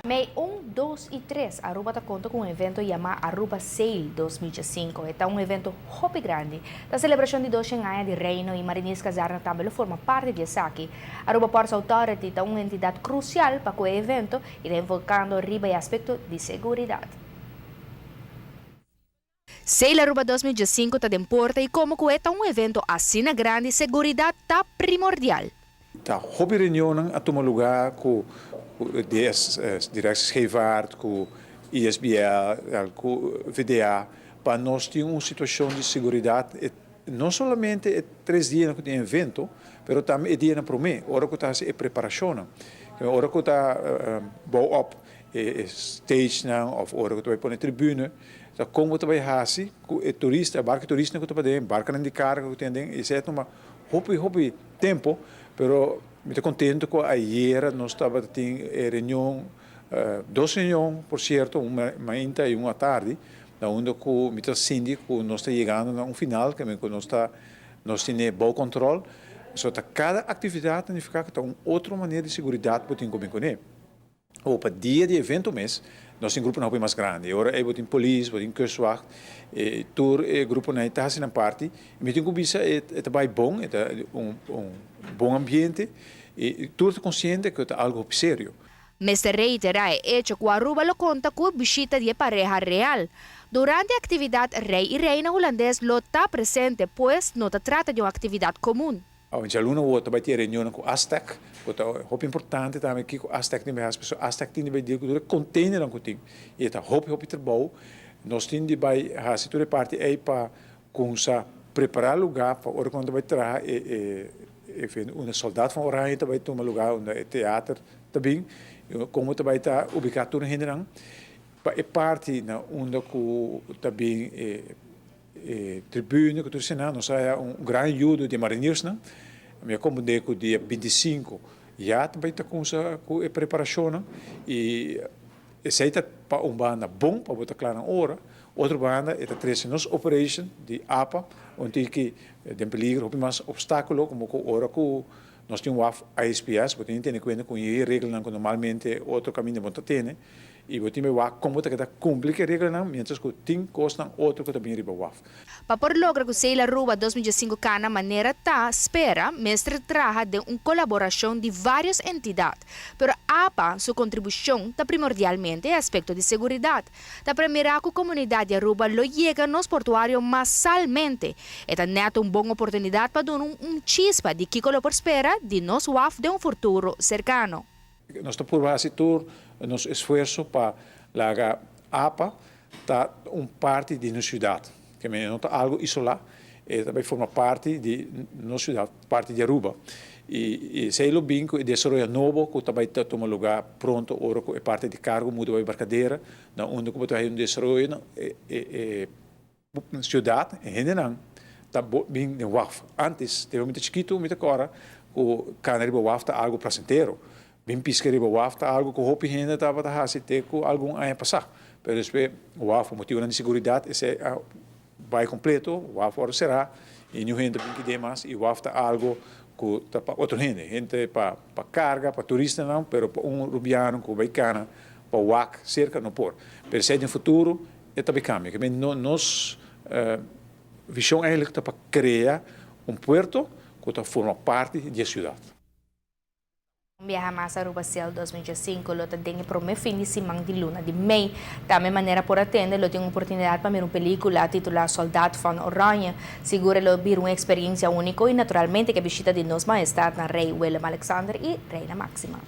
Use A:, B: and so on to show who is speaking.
A: Mei 1, 2 y 3, Aruba ta conta cu un evento yama Aruba Sail 2005. E ta un evento hopi grandi. Ta celebracion di 200 aña di Reino y Marinierskazerne tambe lo forma parti di esaki. Aruba Ports Authority ta un entidad crucial pa cu e evento y ta enfocando riba e aspecto di seguridad. Sail Aruba 2005 ta den porta y como cu e ta un evento asina grandi, seguridad ta primordial.
B: Ta hopi reunion a tuma luga cu DS, Directie Scheepvaart, cu ISBL, cu VDA, pa nos tin un situacion di seguridad, no solamente e 3 dia cu tin evento, pero tambe e dia prome, ora cu ta e preparacion. Ora cu ta bouw op e stage nan, of ora cu ta pone tribune, ta con ta bay hasi, e turista, barco turista cu ta paden, barco di carga cu tin den, esey ta tuma hopi hopi tempo, pero mi ta contento cu ayera nos tabata tin reunion, dos reunion, por cierto, un mainta y un atardi, na unda cu mi ta sinti cu nos ta yegando na un final, cu nos tin bon control. So ta cada actividad ta significa cu ta un otro manera di seguridad cu tin cu bin cune. O pa dia di evento mes, nos tin grupo mas grandi. Ora ey tin polis, tin kustwacht, e tur e grupo nan ta na parti. Mi tin cu bisa e ta bay bon, e ta un bon ambiente y tur ta consciente cu ta algo serio.
A: Mester reitera e hecho cu Aruba lo conta cu bishita di pareha real. Durante e actividad, Rey y Reina Hulandes lo ta presente, pues no ta trata di un actividad comun.
B: Djaluna awor tambe tin reunion cu Astec, cu ta hopi importante tambe cu Astec tin bay, so Astec tin bay deal cu container cu tin. Y ta hopi hopi trabou. Nos tin di bay hasi tur e parti ey pa cuminsa prepara luga pa ora cu bay traha e un Soldaat van Oranje tambe tuma luga unda e teatro tambe con tambe ta ubica tur hende nan pa e parti na unda cu tambe e tribune cu tur esnan nos a un gran ayudo di mariniers nan. Mi a comprende cu dia 25 ya tambe ta cuminsa cu e preparacion y esey ta pa un banda bon pa bo ta cla na ora, otro banda e ta trece nos operation di APA unda cu den peligro hopi mas obstaculo como cu ora cu nos tin waf ISPS, bo tin tene cuenta cu e reglanan cu normalmente otro caminda bo ta tene y bo tin wak con ta keda cumpli cu e reglanan mientras cu tin cosnan otro cu ta bin riba waf.
A: Pa por logra cu Sail Aruba 2005 cana manera ta spera, mester traha den un colaboracion di varios entidad, pero APA su contribucion ta primordialmente e aspecto di seguridad. Ta premira cu comunidad di Aruba lo yega nos portuario masalmente. E ta net un bon oportunidad pa duna un chispa di kico lo por spera di nos waf den un futuro cercano.
B: Nos ta purba haci tur nos esfuerso pa laga APA ta un parti di nos ciudad, cu no ta algo isola, e tambe forma parti di nos ciudad, parti di Aruba. Y esey lo bin cu e desaroyo nobo cu tambe ta tuma luga pronto ora cu e parti di cargo muda pa Barcadera, na unda cu ta un desaroyo e ciudad, e hendenan ta bin den waf. Antes, tempo mi ta chikito, mi ta corda cu cana riba waf ta algo placentero. Bin pisca riba waf ta algo cu hopi hende tabata hasi te cu algun aña pasa. Pero despues, waf, pa motivo di seguridad, esey a bay completo, waf ora cera, y ningun hende bin kide mas, y waf ta algo cu ta pa otro hende, hende pa carga, pa turistanan, pero pa un rubiano cu bay cana pa wak cerca no por. Pero esey den futuro, e tambe cambia. Cu no, nos vision eigenlijk ta pa crea un puerto cu ta forma parti di e ciudad.
A: Biaha mas, Aruba Sail 2005 lo ta den e prome fin di siman di luna di mei. Tambe manera por a tende, lo tin oportunidad pa mira un pelicula titula Soldaat van Oranje. Sigur lo bira un experiencia unico y naturalmente cu bishita di nos Mahestad na Rey Willem Alexander y Reina Maxima.